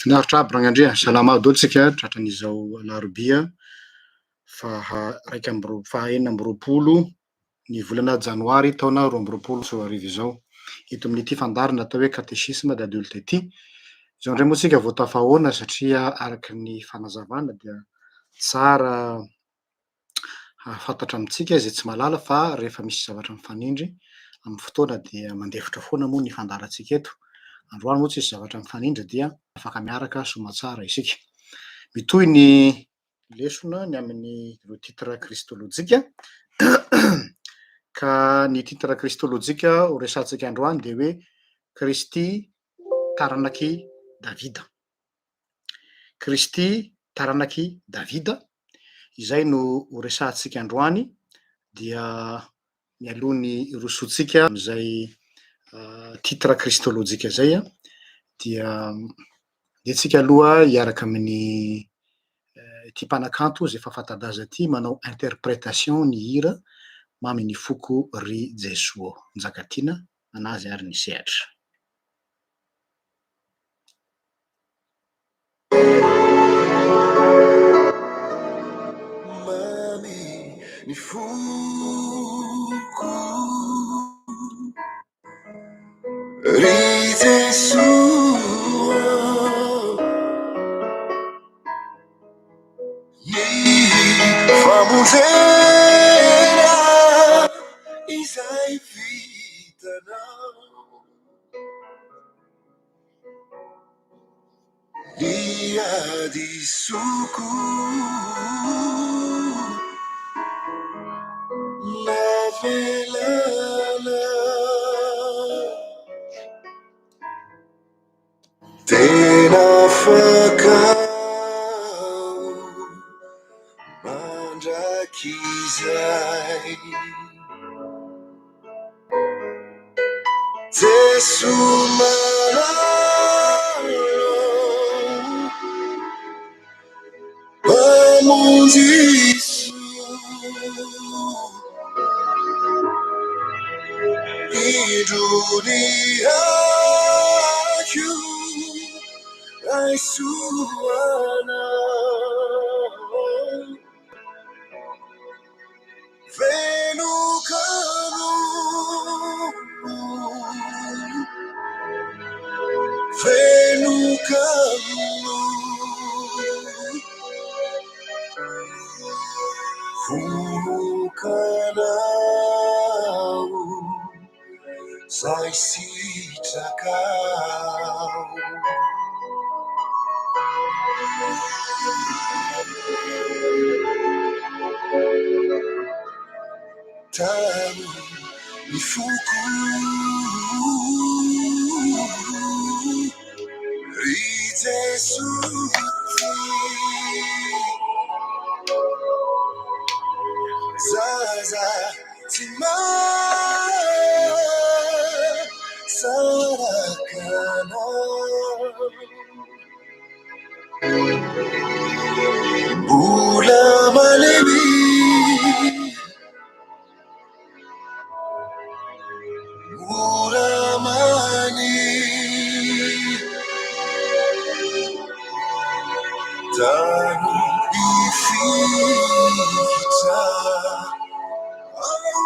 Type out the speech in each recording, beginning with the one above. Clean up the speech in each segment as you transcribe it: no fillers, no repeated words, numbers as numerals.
Finaritra aby Ragnandria, salama aby daholo tsika tratran'izao alarobia faha iraika amby roa faha enina amby roapolo ny volana janoary taona 2022 izao. Eto amin'ity fandaharana atao hoe Catéchisme d'adulte ity. Izao indray moa tsika vao tafahoana satria araka ny fanazavana dia tsara hahafantatra amintsika izay tsy mahalala fa rehefa misy zavatra mifanindry amin'ny fotoana dia mandefitra foana moa ny fandaharantsika eto. Androany moa tsisy zavatra mifanindry dia afaka miaraka soamatsara isika. Mitohy ny lesona ny amin'ireo titre kristolojika ka ny titre kristolojika ho resahantsika androany dia hoe Kristy taranak'i Davida. Kristy taranak'i Davida, izay no ho resahantsika androany, dia mialoha ny hirosoantsika amin'izay titre kristolojika izay dia andeha tsika aloha hiaraka amin'ny ity mpanakanto izay efa fanta-daza ity manao interprétation ny hira Mamy ny foko ry Jesoa ô. Njakatiana anazy ary ny sehatra. Mamy ny foko ry Jesoa Ny famonjena izay vitanao. Ny hadisoko navelanao. Tena afaka aho mandrakizay. Jesoa malala Mpamonjy soa Indro ny aiko Raiso anao Feno kalo, feno kalo, vonokanao zay sitrakao. Tano ny foko ry Jesoa tia. Zaza tsy mahasaraka anao. Mbola malemy, mora mania. Tany hifikitra ao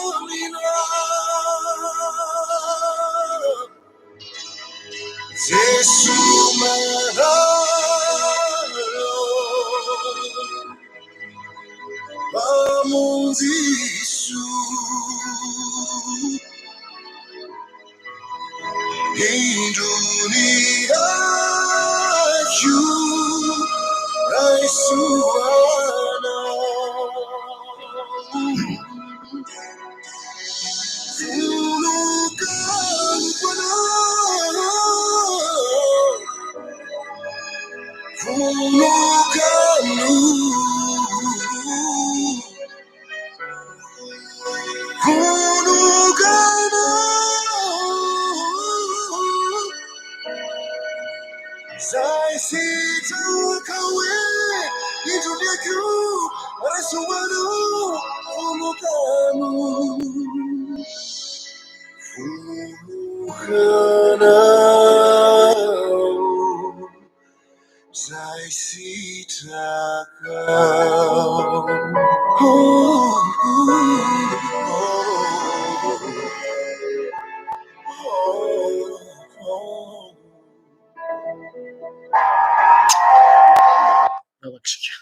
aminao. Jesoa malala, Mpamonjy soa. Indro ny aiko, raiso anao. Zay sitraka hoe indro ny aiko raiso anao Vonokanao Vonokanao. sitrakao. Vavaka isika.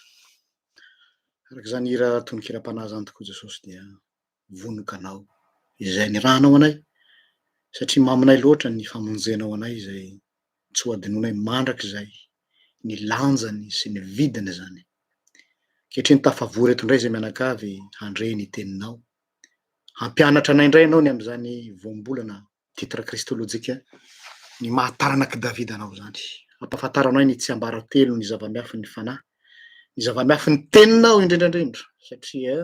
Araka izany hira tonon-kiram-panahy izany tokoa Jesosy dia vonoka anao izay nirahanao anay satria maminay loatra ny famonjenao anay izay tsy ho adinoinay mandrakizay ny lanjany sy ny vidiny izany. Ankehitriny tafavory eto indray izay mianakavy handre ny teninao. Hampianatra anay indray ianao ny amin'izany voambolana titre christologique ny maha taranak'i Davida anao izany. Ampahafantaranao ahy ny tsiambaratelo ny zava-miafin'ny fanahy, ny zava-miafin'ny teninao indrindra indrindra satria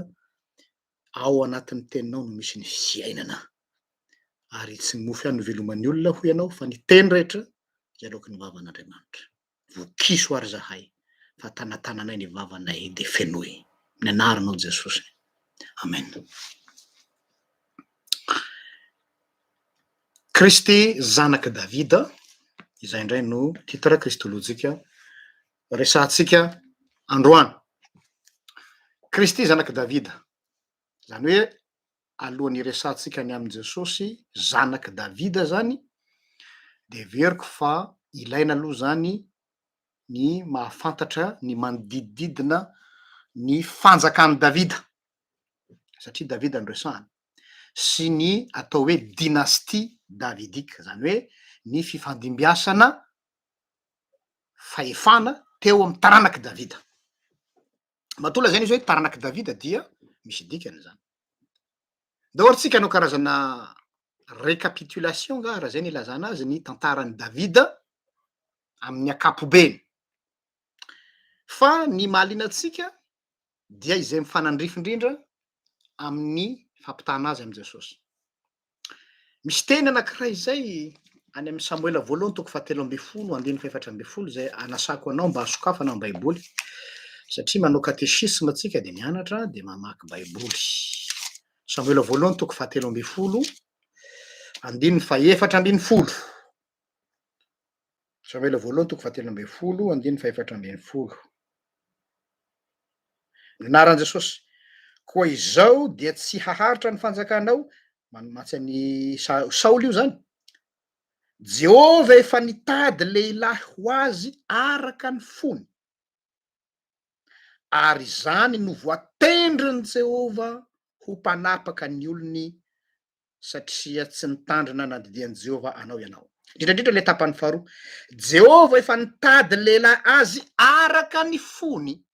ao anatin'ny teninao no misy ny fiainana. Ary tsy ny mofo ihany no iveloman'ny olona hoy ianao fa ny teny rehetra izay aloaky ny vavan'Andriamanitra. Vokiso ary zahay fa tanatananay ny vavanay dia fenoy. Amin'ny anaranao Jesosy. Amen. Kristy zanak'i Davida, izay indray no titre kristolojika resahantsika androany. Kristy zanak'i Davida, izany hoe alohan'ny hiresahantsika ny amin'i Jesosy zanak'i Davida zany dia heveriko fa ilaina aloha zany ny mahafantatra ny manodidididina ny fanjakan'i Davida satria Davida no resahana sy ny atao hoe dynastie davidique zany hoe ny fifandimbiasana fahefana teo amin'ny taranak'i Davida. Matoa lazaina izy hoe taranak'i Davida dia misy dikany izany. Ndao ary tsika hanao karazana récapitulation nga raha zay ny ilazana azy ny tantaran'i Davida amin'ny ankapobeny. Fa ny mahaliana antsika dia izay mifanandrify indrindra amin'ny fampitahana azy amin'i Jesosy. Misy teny anankiray izay any amin'ny Samoela voalohany toko fahatelo ambin'ny folo andininy fahefatra ambin'ny folo izay anasako anao mba sokafana ny Baiboly satria manao katesisma tsika dia mianatra dia mamaky Baiboly. Samoela voalohany toko fahatelo ambin'ny folo andininy fahefatra ambin'ny folo. Samoela voalohany toko fahatelo ambin'ny folo andininy fahefatra ambin'ny folo. Ny anaran'i Jesosy. Koa izao dia tsy haharitra ny fanjakanao, mantsy an'i Saoly io zany. Jehovah efa nitady lehilahy ho azy araka ny fony. Ary izany no voatendrin'i Jehovah ho mpanapaka ny olony satria tsy nitandrina nandidian'i Jehovah anao ianao. Indrindra indrindra ilay tapany faharoa. Jehovah efa nitady lehilahy azy araka ny fony.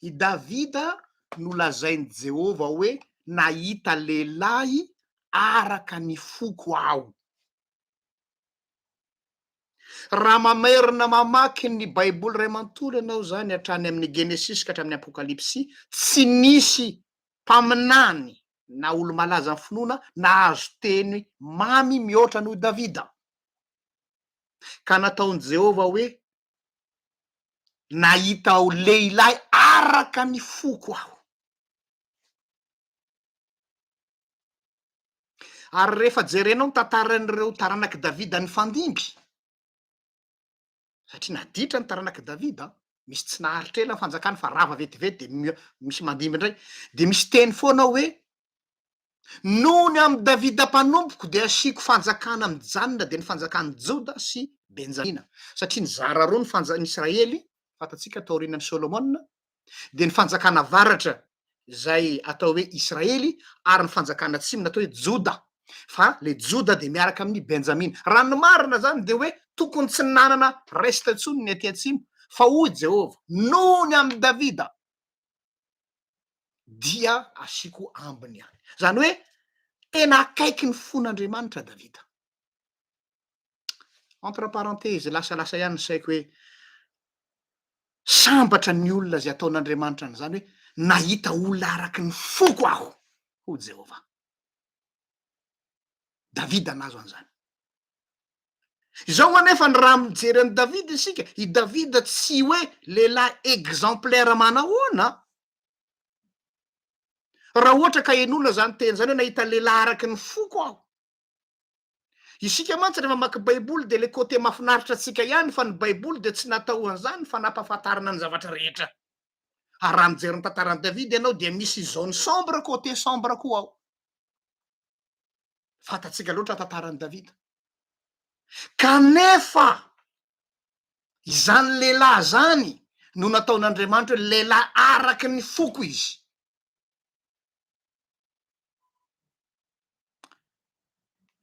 I Davida no lazain'i Jehovah hoe nahita lehilahy araka ny foko aho. Raha mamerina mamaky ny Baiboly iray manontolo ianao izany hatrany amin'ny Genesisy ka hatramin'ny Apokalypsy, tsy nisy mpaminany na olo-malaza amin'ny finoana nahazo teny mamy mihoatra noho i Davida. Ka nataon'i Jehovah hoe, Nahita lehilahy araka ny foko aho. Ary rehefa jerenao ny tantaran'ireo taranak'i Davida nifandimby, satria naditra ny taranak'i Davida, misy tsy naharitra ela ny fanjakany fa rava vetivety de misy mandimby indray, de misy teny foana ao hoe, noho ny amin'i Davida mpanompoko dia asiako fanjakana mijanona dia ny fanjakan'i Joda sy Benjamina, satria nizara roa ny fanja- ny Israely, fantatsika taorianan'i Solomona, dia ny fanjakana avaratra izay atao hoe Israely ary ny fanjakana atsimo natao hoe Joda, fa le Joda dia miaraka amin'ny Benjamina. Raha ny marina zany dia hoe tokony tsy nanana reste intsony ny aty atsimo, fa hoy Jehovah, noho ny amin'i Davida dia asiako ambiny ihany. Zany hoe tena akaiky ny fon'Andriamanitra Davida. Entre parenthèse, lasalasa ihany ny saiko hoe sambatra ny olona izay ataon'Andriamanitra an'izany hoe nahita olona araky ny foko aho, hoy Jehovah. Davida nahazo an'izany. Izao anefa ny raha mijery an'i Davida isika, i Davida tsy hoe lehilahy exemplaire manahoana. Raha ohatra ka henoina izany teny izany hoe nahita lehilahy araky ny foko aho. Isika mantsy rehefa mamaky baiboly dia le côté mahafinaritra antsika ihany fa ny baiboly dia tsy natao an'izany fa nampahafantarina ny zavatra rehetra. Ary raha mijery ny tantaran'i Davida ianao dia misy zone sombre côté sombre koa ao. Fantatsika loatra tantaran'i Davida. Kanefa izany lehilahy izany no nataon'Andriamanitra hoe lehilahy araky ny foko izy.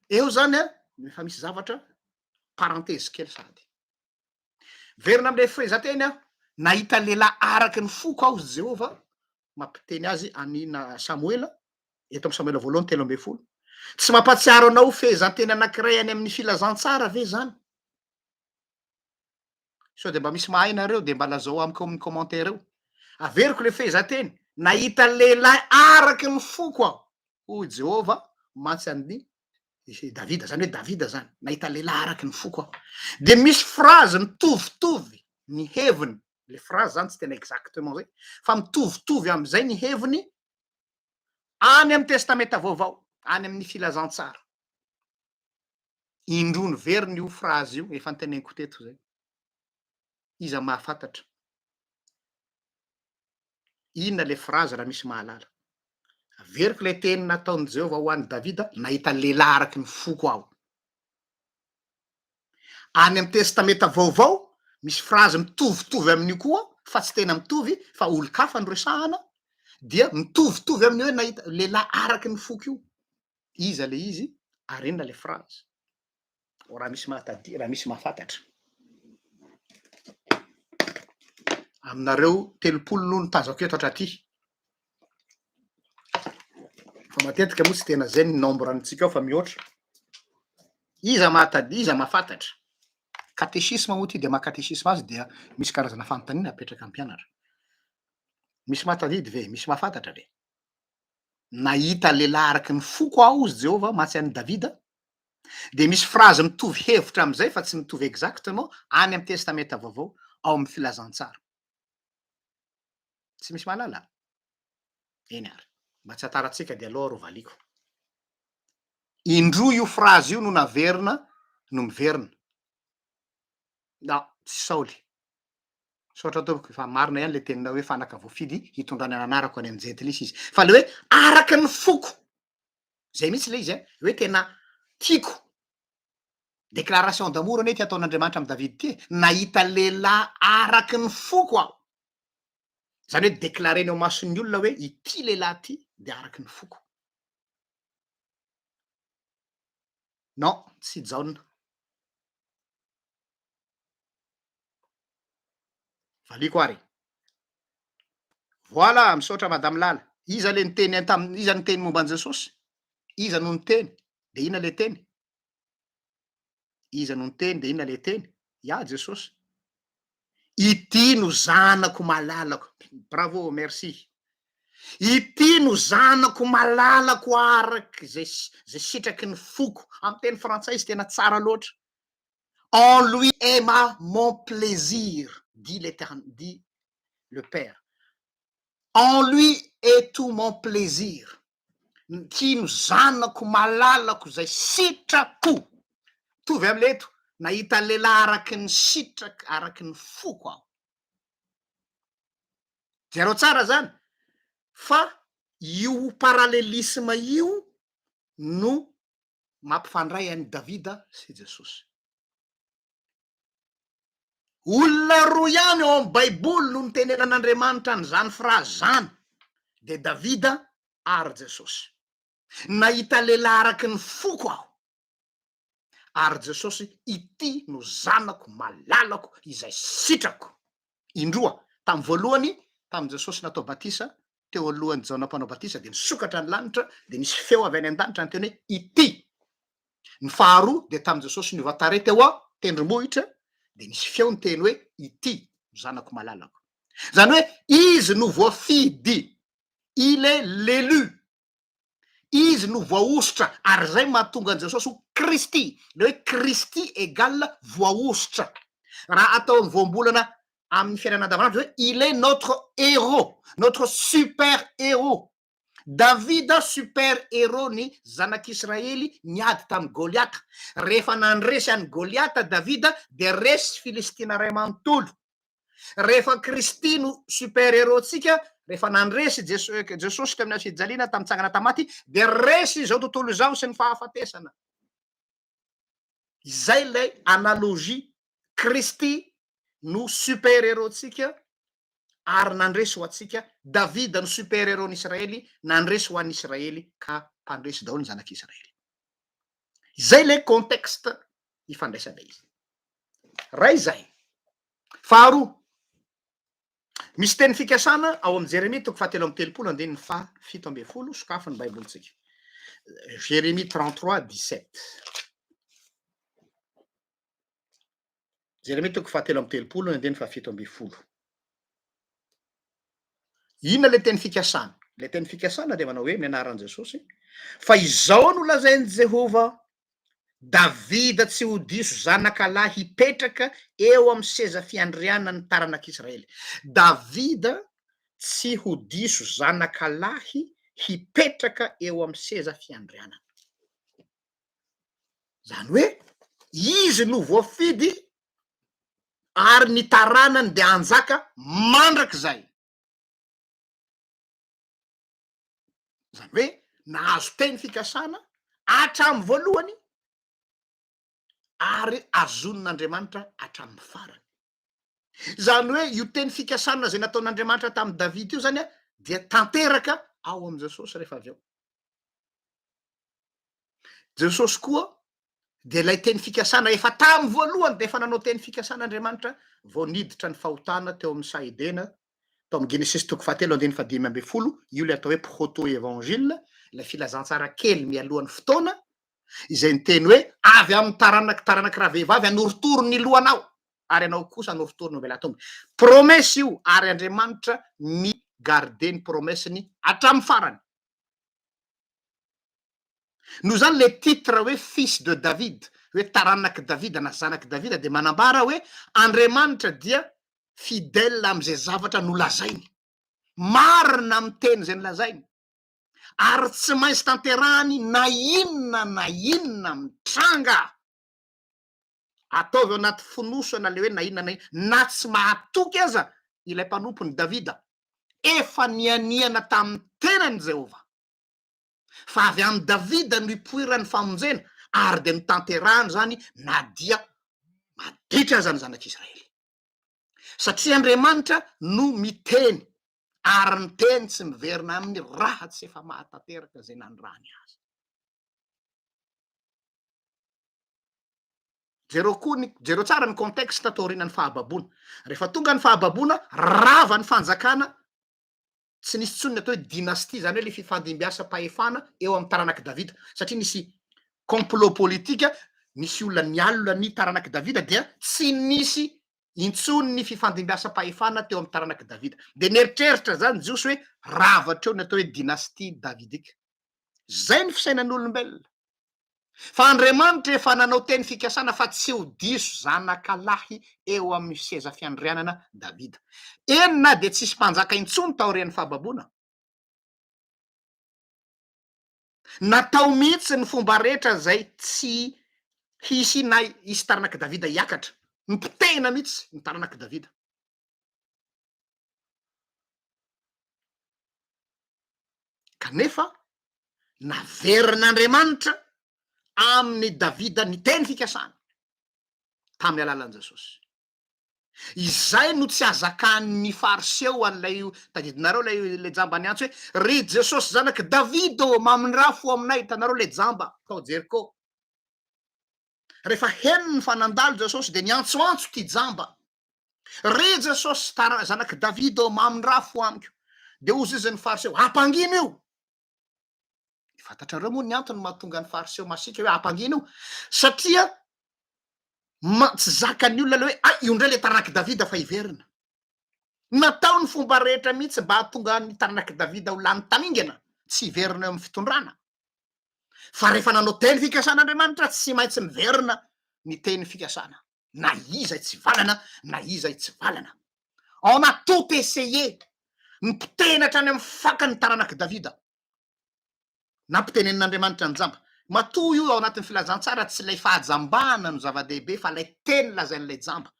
Eo zany an, efa misy zavatra parenthèse kely sahady. Miverina amin'ilay fehezanteny aho, nahita lehilahy araka ny foko aho hozy Jehovah, mampiteny azy an'i na Samoela, eto amin'ny Samoela voalohany 13. Tsy mampahatsiaro anao fehezanteny anankiray any amin'ny filazantsara ve zany? Sao dia mba misy mahay nareo dia mba lazao amiko ao amin'ny commentaire eo. Averiko le fehezanteny, nahita lehilahy araky ny foko aho, hoy Jehovah mantsy an'i Davida, zany hoe Davida zany, nahita lehilahy araky ny foko aho. Dia misy phrase mitovitovy ny heviny, le phrase zany tsy tena exactement zay, fa mitovitovy am'izay ny heviny any amin'ny Testamenta Vaovao, any amin'ny Filazantsara. Indroa niverina io phrase io, efa noteneniko teto zay. Iza mahafantatra? Inona le phrase raha misy mahalala? Averiko ilay teny nataon'i Jehovah ho an'i Davida, nahita lehilahy araky ny foko aho. Any amin'ny Testamenta Vaovao, misy phrase mitovitovy amin'io koa, fa tsy tena mitovy, fa olon-kafa no resahana, dia mitovitovy amin'ny hoe nahita lehilahy araky ny foko io. Iza le izy ary inona le phrase? Raha misy mahatadidy, raha misy mahafantatra. Aminareo 30 no nitazako eto hatraty. Fa matetika moa tsy tena zay ny nombre antsika ao fa mihoatra. Iza mahatadidy, iza mahafantatra? Katesisma moa ty dia maha katesisma azy dia misy karazana fanontaniana apetraka amin'ny mpianatra. Misy mahatadidy ve? Misy mahafantatra ve? Nahita lehilahy araka ny foko aho, hozy Jehovah, mantsy an'i Davida. Dia misy phrase mitovy hevitra amin'izay fa tsy mitovy exactement any amin'ny Testamenta Vaovao, ao amin'ny Filazantsara. Tsy misy mahalala? Eny ary. Mba tsy hatarantsika dia aleo ary ho valiako. Indroa io phrase io no naverina no miverina. Non, tsy Saoly. Misaotra tompoko fa marina ihany le teninao hoe fanaka voafidy hitondrana ny anarako any amin'ny jentilisa izy. Fa le hoe araka ny foko, zay mihitsy le izy a, hoe tena tiako. Déclaration d'amour anie ty ataon'Andriamanitra amin'i David ty e, nahita lehilahy araka ny foko aho. Zany hoe déclarena eo imason'ny olona hoe ity lehilahy ity de araka ny foko. Non, tsy Jaona. Valiako ary. Voilà, misaotra Madame Lala. Iza le niteny tam iza niteny momba an'i Jesosy? Iza no niteny? De inona le teny? Iza no niteny de inona le teny? Ya Jesosy. Ity no zanako malalako. Bravo, merci. Ity no zanako malalako araka izay izay sitraky ny foko. Amin'ny teny frantsay izy tena tsara loatra. En lui est ma mon plaisir, dit l'Eternel, dit le Père. En lui est tout mon plaisir. Ity no zanako malalako izay sitrako. Mitovy amin'ilay eto, nahita lehilahy araky ny sitraka, araky ny foko aho. Jereo tsara zany fa io parallélisme io no mampifandray an'i Davida sy Jesosy. Olona roa ihany ao amin'ny Baiboly no nitenenan'Andriamanitra an'izany phrase izany, dia Davida ary Jesosy. Nahita lehilahy araky ny foko aho, ary Jesosy, ity no zanako malalako izay sitrako. Indroa, tamin'ny voalohany, tamin'i Jesosy natao batisa, teo alohan'i Jaona Mpanao Batisa, dia nisokatra ny lanitra, dia nisy feo avy any an-danitra niteny hoe, Ity! Ny faharoa, dia tamin'i Jesosy niova tarehy teo an-tendrombohitra, dia nisy feo niteny hoe, Ity no Zanako malalako. Izany hoe, Izy no voafidy, Il est l'élu. Izy no voahosotra ary izay mahatonga an'i Jesosy ho Kristy. Ilay hoe Kristy égale voahosotra. Raha atao amin'ny voambolana amin'ny fiainana andavanandro hoe il est notre héros, notre super héros. Davida super héros ny zanak'Israely niady tamin'i Goliata. Rehefa nandresy an'i Goliata Davida dia resy Filistina iray manontolo. Rehefa Kristy no super héros-tsika, rehefa nandresy Jesosy teo amin'ny hazo fijaliana tamin'ny tsangana tamaty dia resy izao tontolo izao sy ny fahafatesana. Izay ilay analogie, Kristy no super héros-tsika ary nandresy ho antsika, Davida no super héros-n'ny Israely, nandresy ho an'ny Israely ka mpandresy daholo ny zanak'Israely. Izay ilay contexte ifandraisana izy. Ray izay. Faharoa, misy teny fikasana ao amin'ny Jeremia toko fahatelo amby telopolo andininy faha 17, sokafy ny Baibolintsika. Jérémie 33, 17. Jeremia toko fahatelo amby telopolo andininy faha 17. Inona ilay teny fikasana? Ilay teny fikasana dia manao hoe amin'ny anaran'i Jesosy, fa izao no lazain'i Jehovah, Davida tsy ho diso zanaka lahy hipetraka eo amin'ny seza fiandrianan'ny taranak'Israely. Davida tsy ho diso zanaka lahy hipetraka eo amin'ny seza fiandrianana. Izany hoe izy no voafidy ary ny taranany dia hanjaka mandrakizay. Izany hoe nahazo teny fikasana hatramin'ny voalohany ary azonin'Andriamanitra hatramin'ny farany. Izany hoe io teny fikasana izay nataon'Andriamanitra tamin'i Davida io izany dia tanteraka ao amin'i Jesosy rehefa avy eo. Jesosy koa dia ilay teny fikasana efa tamin'ny voalohany dia efa nanao teny fikasana Andriamanitra vao niditra ny fahotana teo amin'ny saha Edena, tao amin'ny Genesisy toko fahatelo andininy fahadimy ambin'ny folo, io ilay atao hoe proto-évangile, ilay filazantsara kely mialohan'ny fotoana, izay niteny hoe avy amin'ny taranaky taranaky ravehivavy hanorotoro ny lohanao ary ianao kosa hanorotoro ny ombelahy-tongony. Promesse io ary Andriamanitra mi-garder ny promesse-ny hatramin'ny farany. Noho izany le titre hoe fils de David, hoe taranak'i Davida na zanak'i Davida dia manambara hoe Andriamanitra dia fidèle amin'izay zavatra nolazainy, marina amin'ny teny izay nolazainy, ary tsy maintsy tanterahany na inona na inona mitranga. Ataovy ao anaty fonosana le hoe na inona na inona, na tsy mahatoky aza ilay mpanompony Davida, efa nianiana tamin'ny tenany Jehovah. Fa avy amin'i Davida no ipoiran'ny famonjena, ary dia notanterahany izany na dia maditra aza ny zanak'Israely. Satria Andriamanitra no miteny, ary ny teny tsy miverina aminy raha tsy efa mahatanteraka izay nanirahany azy. Jereo koa ny, jereo tsara ny contexte taorian'ny fahababoana. Rehefa tonga ny fahababoana, rava ny fanjakana tsy nisy intsony ny atao hoe dynastie, izany hoe ilay fifandimbiasam-pahefana eo amin'ny taranak'i Davida, satria nisy complot politika, nisy olona nialona ny taranak'i Davida dia tsy nisy intsony ny fifandimbiasam-pahefana teo amin'ny taranak'i Davida. Dia nieritreritra izany Jiosy hoe rava hatreo ny atao hoe dynastie davidique. Izay ny fisainan'olombelona. Fa Andriamanitra efa nanao teny fikasana fa tsy ho diso zanaka lahy eo amin'ny seza fiandrianana Davida. Eny na dia tsisy mpanjaka intsony taorian'ny fahababoana. Natao mihitsy ny fomba rehetra izay tsy hisy na hisy taranak'i Davida hiakatra. Nopotehina mihitsy ny taranak'i Davida. Kanefa naverin'Andriamanitra amin'i Davida ny teny fikasany tamin'ny alalan'i Jesosy. Izay no tsy azakan'ny Fariseo an'ilay, tadidinareo ilay ilay jamba niantso hoe, Ry Jesosy zanak'i Davida ô, mamindrà fo aminay, hitanareo ilay jamba tao Jeriko. Rehefa henony fa nandalo Jesosy dia niantsoantso ity jamba. Ry Jesosy, tara, zanak'i Davida ô, mamindrà fo amiko. Dia hozy izy ny Fariseo, ampangino io! Fantatrareo moa ny antony mahatonga ny Fariseo masiaka hoe ampangino io? Satria ma, tsy zakan'ny olona ilay hoe, ay, io indray ilay taranak'i Davida fa hiverina. Natao ny fomba rehetra mihitsy mba hahatonga ny taranak'i Davida ho lany tamingana, tsy hiverina eo amin'ny fitondrana. Fa rehefa nanao teny fikasana Andriamanitra, tsy maintsy miverina ny teny fikasana. Na iza hitsivalana, na iza hitsivalana. On a tout essayé. Nipotehina hatrany amin'ny fakany ny taranak'i Davida. Nampitenenin'Andriamanitra ny jamba. Matoa io ao anatin'ny filazantsara tsy ilay fahajambana no zava-dehibe fa ilay teny lazain'ilay jamba.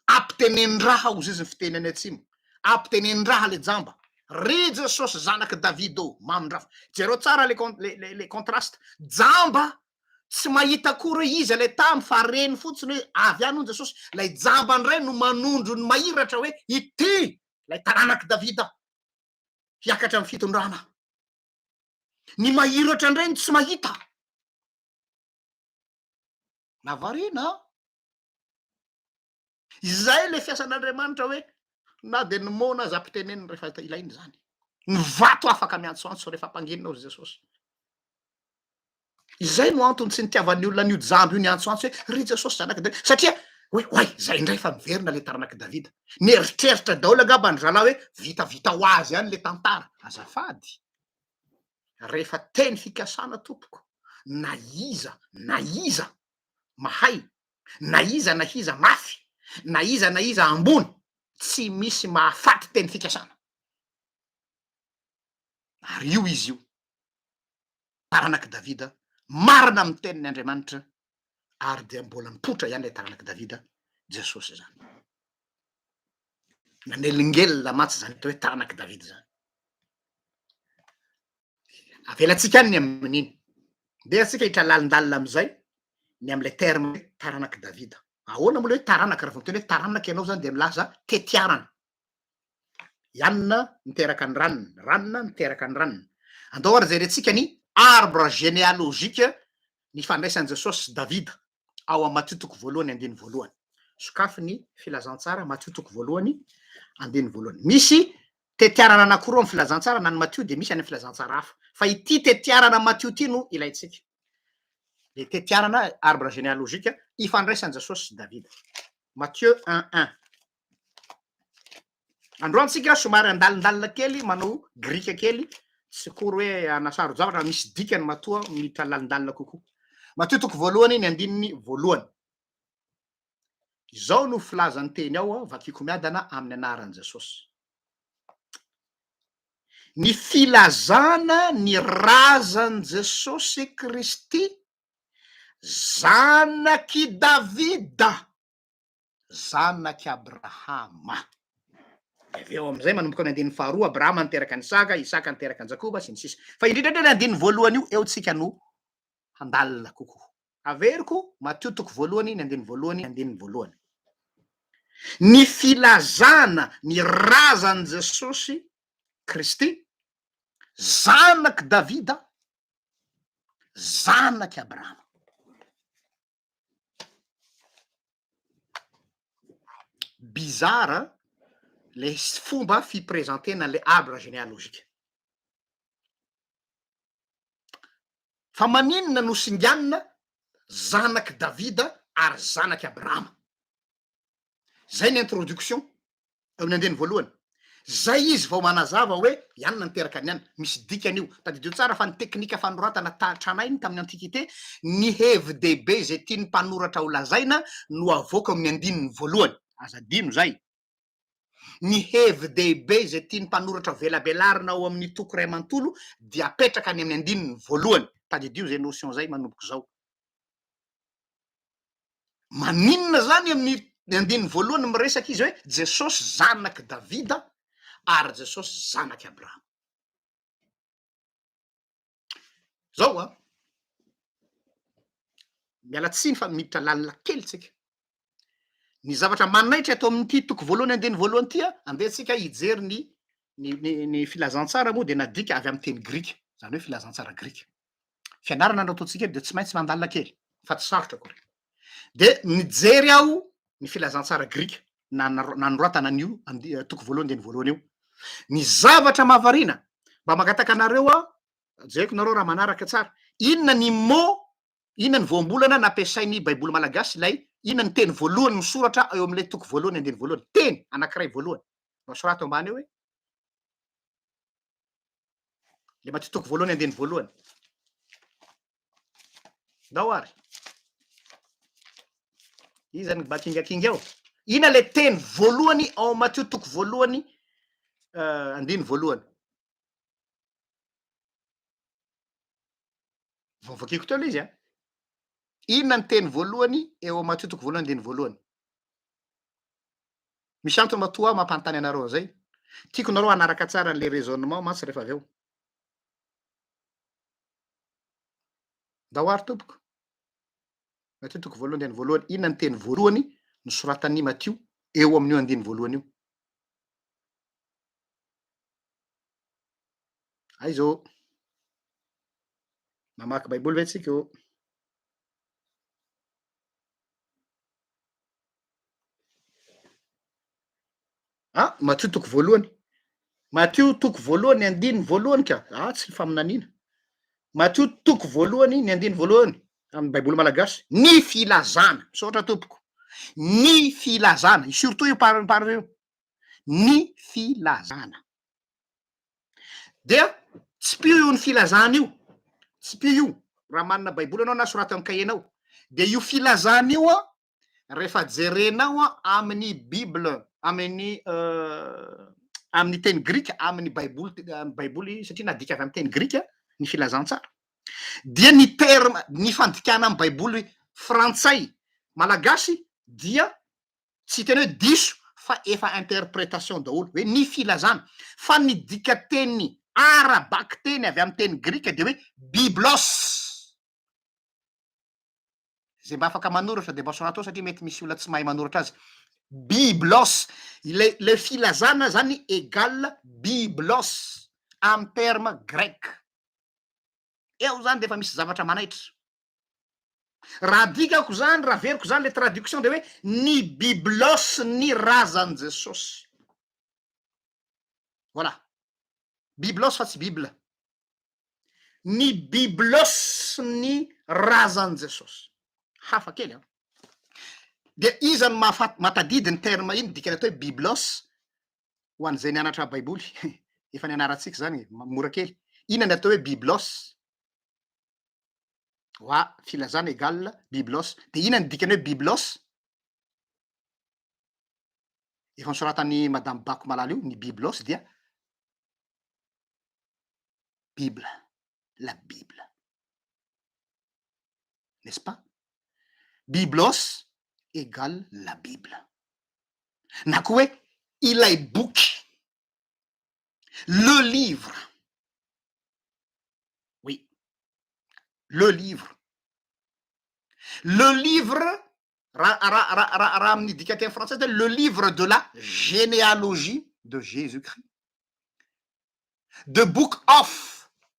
Ampitenenin-draha hozy izy ny fiteny any atsimo. Ampitenenin-draha ilay jamba. Ry Jesosy zanak'i Davida ô, mamindrafo. Jereo tsara le le le le contraste. Jamba tsy mahita akory hoe iza ilay tamy fa reny fotsiny hoe avy any hono Jesosy. Ilay jamba indray no manondro ny mahiratra hoe ity ilay taranak'i Davida hiakatra amin'ny fitondrana. Ny mahiratra indray no tsy mahita. Navarina an! Izay ilay fiasan'Andriamanitra hoe na dia ny moana aza ampiteneniny rehefa ilaina izany. Ny vato afaka miantsoantso rehefa ampanginina hozy Jesosy. Izay no antony tsy nitiavan'ny olona an'io jamba io niantsoantso hoe ry Jesosy zanak'i Davida. Satria hoe oay, izay indray fa miverina ilay taranak'i Davida. Nieritreritra daholo angamba ny zalahy hoe vitavita ho azy ihany ilay tantara. Azafady. Rehefa teny fikasana tompoko, na iza na iza mahay, na iza na iza mafy, na iza na iza ambony, tsy misy mahafaty teny fikasana. Ary io izy io, taranak'i Davida, marina amin'ny teniny Andriamanitra, ary dia mbola mipoitra ihany ilay taranak'i Davida, Jesosy izany. Nanelingelina mantsy izany atao hoe taranak'i Davida izany. Avelantsika any ny amin'iny. Ndeha antsika hiditra lalindalina amin'izay ny amin'ilay terme hoe taranak'i Davida. Ahoana moa ilay hoe taranaka? Raha vao miteny hoe taranaka ianao izany dia milaza tetiarana. I Anona niteraka an'i Ranona, Ranona niteraka an'i Ranona. Andao ary jerentsika ny arbre généalogique nifandraisan'i Jesosy sy Davida ao amin'ny Matio toko voalohany andininy voalohany. Sokafy ny filazantsara Matio toko voalohany andininy voalohany. Misy tetiarana anankiroa amin'ny filazantsara na ny Matio dia misy any amin'ny filazantsara hafa. Fa ity tetiarana Matio ity no ilaintsika. Le tetiarana arbre généalogique ifandraisan'i Jesosy sy Davida. Matthieu 1 1. Androany tsika somary andalindalina kely manao grika kely, tsy akory hoe hanasaro-javatra fa misy dikany matoa miditra lalindalina kokoa. Matio toko voalohany ny andininy voalohany. Izao no filazan'ny teny ao, vakiko miadana amin'ny anaran'i Jesosy. Ny filazana ny razan'i Jesosy Kristy, zanak'i Davida. zanak'i Abrahama. Dia avy eo amin'izay manomboka amin'ny andininy faharoa, Abrahama niteraka an'i Isaka, Isaka niteraka an'i Jakoba, sy ny sisa. Fa indrindra indrindra ny andininy voalohany io, eo tsika no handalina kokoa. Averiko, Matio toko voalohany, ny andininy voalohany, andininy voalohany. Ny filazana ny razan'i Jesosy Kristy, zanak'i Davida, zanak'i Abrahama. Bizarre le fomba fi-presenter-na an'le arbre généalogique. Fa maninona no singanina zanak'i Davida ary zanak'i Abrahama? Zay ny introduction eo amin'ny andininy voalohany. Zay izy vao manazava hoe i anona niteraka an'i anona. Misy dikany io. Tadidio tsara fa ny teknika fanoratana ta tranainy tamin'ny antiquité, ny hevi-dehibe izay tian'ny mpanoratra ho lazaina no avoaka eo amin'ny andininy voalohany. Aza adino zay. Ny hevi-dehibe izay tian'ny mpanoratra velabelarina ao amin'ny toko iray manontolo dia apetraka any amin'ny andininy voalohany. Tadidio zay notion zay manomboka izao. Maninona zany amin'ny andininy voalohany miresaka izy hoe Jesosy zanak'i Davida ary Jesosy zanak'i Abrahama. Zao an, miala tsiny fa miditra lalina kely tsika. Ny zavatra manaitra eto amin'ity toko voalohany andininy voalohany ity an, andeha tsika hijery ny ny ny ny filazantsara moa dia nadika avy amin'ny teny grika, zany hoe filazantsara grika. Fianarana no ataontsika eto dia tsy maintsy mandalina kely fa tsy sarotra akory. Dia nijery aho ny filazantsara grika nanoratana an'io toko voalohany andininy voalohany io. Ny zavatra mahavariana, mba mangataka anareo aho, jereko nareo raha manaraka tsara, inona ny mot, inona ny voambolana nampiasain'ny baiboly malagasy ilay, inona ny teny voalohany misoratra eo amin'ilay toko voalohany andininy voalohany, teny anankiray voalohany, mba sorato ambany eo hoe. Le Matio toko voalohany andininy voalohany. Ndao ary. Iza ny bakingakinga ao? Ina le teny voalohany ao Matio toko voalohany andininy voalohany? Vao vakiko teo le izy a. Inona ny teny voalohany eo amin'ny Matio toko voalohany andininy voalohany? Misy antony matoa aho mampanontany anareo an'izay. Tiako nareo hanaraka tsara an'le raisonnement mantsy rehefa avy eo. Ndao ary tompoko. Matio toko voalohany andininy voalohany. Inona ny teny voalohany nosoratan'i Matio eo amin'io andininy voalohany io? Aiza ô? Mamaky baiboly ve tsika ô? Ah, Matio toko voalohany. Matio toko voalohany andininy voalohany ka. Ah, tsy faminaniana. Matio toko voalohany ny andininy voalohany amin'ny baiboly malagasy. Ny filazana. Misaotra tompoko. Ny filazana. Surtout io par par io. Ny filazana. Dia tsipio io ny filazana io, tsipio io, raha manana baiboly ianao na soraty amin'ny cahier-nao, dia io filazana io an, rehefa jerenao an amin'ny bible, amin'ny amin'ny teny grika, amin'ny baiboly, amin'ny baiboly satria nadika avy amin'ny teny grika ny filazantsara, dia ny terme, ny fandikana amin'ny baiboly frantsay, malagasy dia Tsy hiteny hoe diso fa efa interpretation daholo hoe ny filazana fa ny dikateny ara-bakiteny avy amin'ny teny grika dia hoe biblos. Izay mba afaka manoratra dia mba sorato ao satria mety misy olona tsy mahay manoratra azy. Biblos, ilay ilay filazana zany égal biblos amin'ny terme grec. Eo zany dia efa misy zavatra manaitra. Raha adikako zany, raha averiko zany le traduction de hoe ny biblos ny razan'i Jesosy. Voilà. Biblos fa tsy bible. Ny biblos ny razan'i Jesosy. Hafa kely an. Dia iza no mahafaty mahatadidy ny terme iny dikany atao hoe biblos ho an'izay nianatra baiboly. Efa nianarantsika zany e, mora kely. Inona ny atao hoe biblos? Oa, filazana égale biblos. De inona ny dikany hoe biblos? Efa nosoratan'i madame Bako Malala io, ny biblos dia bible, la bible. N'est-ce pas? Biblos égale la bible. Na koa hoe ilay boky, le livre. Oui. Le livre. Le livre, raha raha raha raha raha amin'ny dikanteny frantsay zany le livre de la généalogie de Jésus-Christ. The book of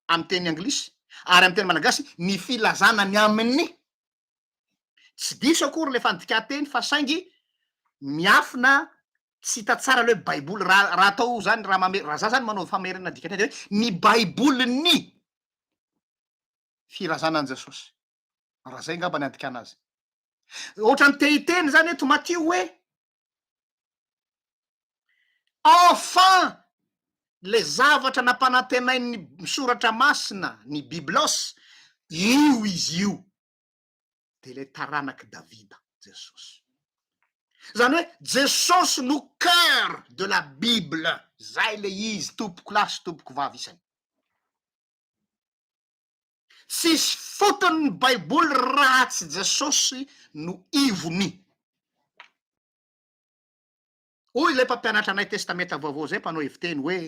amin'ny teny anglisy ary amin'ny teny malagasy ny filazana ny amin'ny. Tsy diso akory le fandikan-teny fa saingy miafina tsy hita tsara le hoe baiboly raha raha atao zany raha mame- raha za zany manao famerenana dikanteny de hoe ny baibolin'ny filazana an'i Jesosy. Raha zay angamba ny andikana azy. Ohatran'ny te hiteny zany eto Matio hoe enfin le zavatra nampanantenain'ny soratra masina ny biblos io izy io. de ilay taranak'i Davida, Jesosy. Zany hoe Jesosy no cœur de la bible, zay le izy tompoko lahy sy tompoko vavy isany. Tsisy fotony ny baiboly raha tsy Jesosy no ivony. Hoy ilay mpampianatra anay Testamenta Vaovao izay, mpanao heviteny hoe,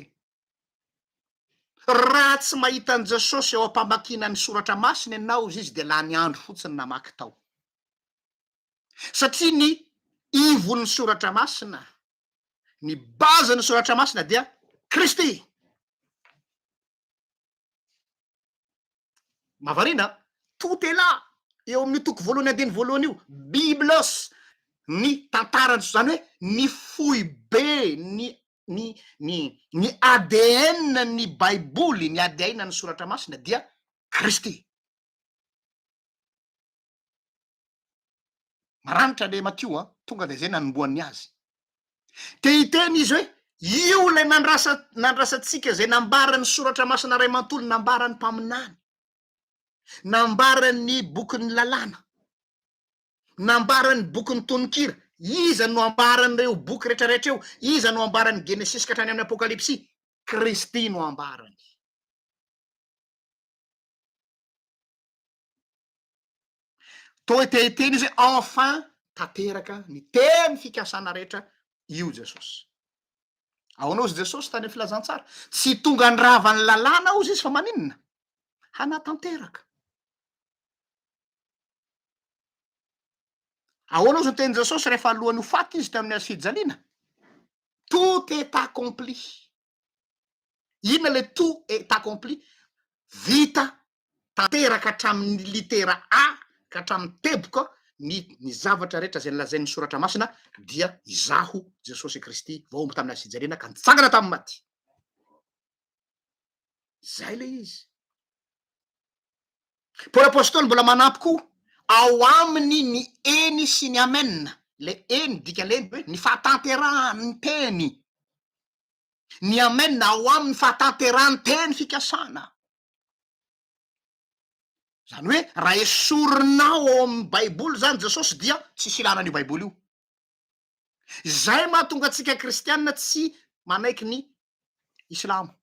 Raha tsy mahita an'i Jesosy eo am-pamakiana ny Soratra Masina ianao, hozy izy, dia lany andro fotsiny namaky tao. Satria ny ivon'ny Soratra Masina, ny base-n'ny Soratra Masina dia Kristy. Mahavariana an! Tout est là! Eo amin'io toko voalohany andininy voalohany io, biblos, ny tantarany, izany hoe ny foibe, ny ny ny ny ADN ny baiboly, ny ADN ny soratra masina dia Kristy. Maranitra le Matio a, tonga de zay nanombohan'ny azy. Te hiteny izy hoe io ilay nandrasa nandrasantsika zay nambaran'ny soratra masina ray manontolo, nambaran'ny mpaminany, nambaran'ny bokin'ny lalàna, nambaran'ny bokin'ny tononkira. Iza no ambaran'ireo boky rehetrarehetra eo? Iza no ambaran'ny Genesisy ka hatrany amin'ny Apokalypsy? Kristy no ambarany. Toa te hiteny izy hoe enfin tanteraka ny teny fikasana rehetra io Jesosy. Ahoana hozy Jesosy tany amin'ny filazantsara? Tsy tonga handrava ny lalàna hozy izy fa maninona? Hanatanteraka. Ahoana hozy ny tenin'i Jesosy rehefa alohan'ny ho faty izy teo amin'ny hazo fijaliana? Tout est accompli. Inona le tout est accompli? Vita tanteraka hatramin'ny litera A ka hatramin'ny teboka ny ny zavatra rehetra izay nolazain'ny soratra masina dia izaho Jesosy Kristy voahombo tamin'ny hazo fijaliana ka nitsangana tamin'ny maty. Zay le izy. Paoly Apostoly mbola manampy koa, ao aminy ny eny sy ny amen. Le eny dikan'le eny hoe ny fahatanterahan'ny teny. Ny amen ao aminy fahatanterahan'ny teny fikasana. Zany hoe raha esorinao ao amin'ny baiboly zany Jesosy dia tsisy ilana an'io baiboly io. Izay mahatonga antsika kristiana tsy manaiky ny islamo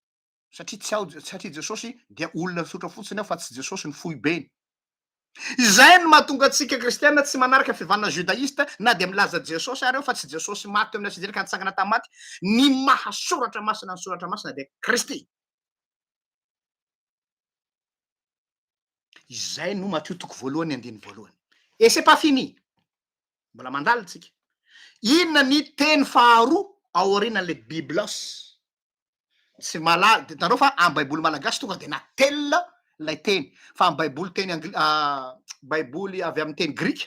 satria tsy ao satria Jesosy dia olona tsotra fotsiny ao fa tsy Jesosy ny foibeny. Izay no mahatonga antsika kristiana tsy manaraka fivavahana judaïste na dia milaza Jesosy ary eo fa tsy Jesosy maty teo amin'ny hazo ka nitsangana tamin'ny maty. Ny maha soratra masina ny soratra masina dia Kristy. Izay no Matio toko voalohany andininy voalohany. Et c'est pas fini. Mbola mandalina tsika. Inona ny teny faharoa ao aorianan'ilay biblos? Tsy malala, hitanareo fa amin'ny baiboly malagasy tonga de natelina ilay teny, fa amin'ny baiboly teny angl- baiboly avy amin'ny teny grika